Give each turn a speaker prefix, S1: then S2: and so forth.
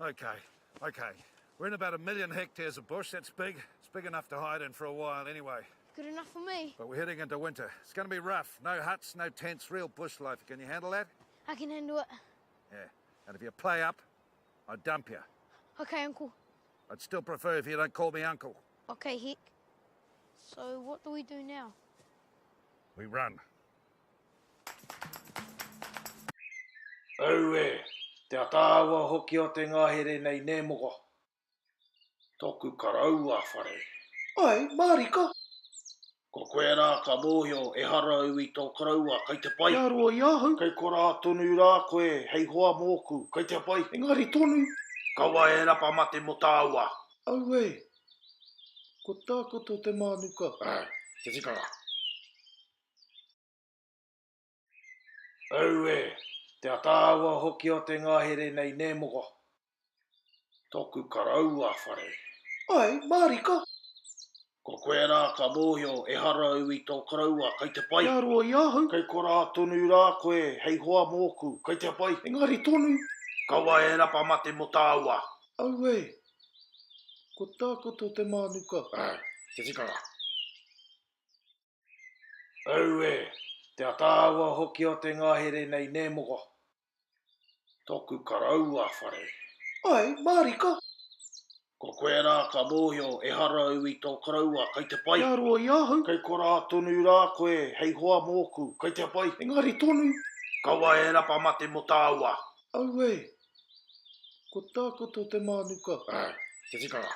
S1: Okay, okay. We're in about a million hectares of bush. That's big. It's big enough to hide in for a while anyway.
S2: Good enough for me.
S1: But we're heading into winter. It's going to be rough. No huts, no tents, real bush life. Can you handle that?
S2: I can handle it.
S1: Yeah. And if you play up, I dump you.
S2: Okay, Uncle.
S1: I'd still prefer if you don't call me Uncle.
S2: Okay, Hick. So what do we do now?
S1: We run.
S3: Aue, te ataahua hoki o te ngahere nei ne moko. Toku karaua whare.
S4: Ae, marika.
S3: Ko koe rā ka mōhio ehara au i tō koroua, kei te pai.
S4: Kia roa i ahau.
S3: Kei korā tonu rā koe hei hoa mōku, kei te pai.
S4: Engari tonu.
S3: Kaua e rapa mate mō tāua.
S4: Auē! Ko takoto te mānuka.
S3: Āe, te tikanga. Auē! Te ataahua hoki o te ngahere nei nē moko. Toku karaua whare.
S4: Ae, marika.
S3: Ko koe rā ka mōhio ehara au i tō koroua, kei te pai.
S4: Kia roa i ahau.
S3: Kei korā tonu rā koe hei hoa mōku, kei te pai.
S4: Engari tonu.
S3: Kaua e rapa mate mō tāua.
S4: Auē! Ko takoto te mānuka.
S3: Āe, te tikanga. Aue, te ataahua hoki o te ngahere nei ne moko. Toku karaua whare.
S4: Ae, marika.
S3: Ko koe rā ka mōhio ehara au i tō koroua, kei te pai.
S4: Kia roa i ahau.
S3: Kei korā tonu rā koe hei hoa mōku, kei te pai.
S4: Engari tonu.
S3: Kaua e rapa mate mō tāua.
S4: Aue, ko takoto te mānuka.
S3: Ae, te tikanga.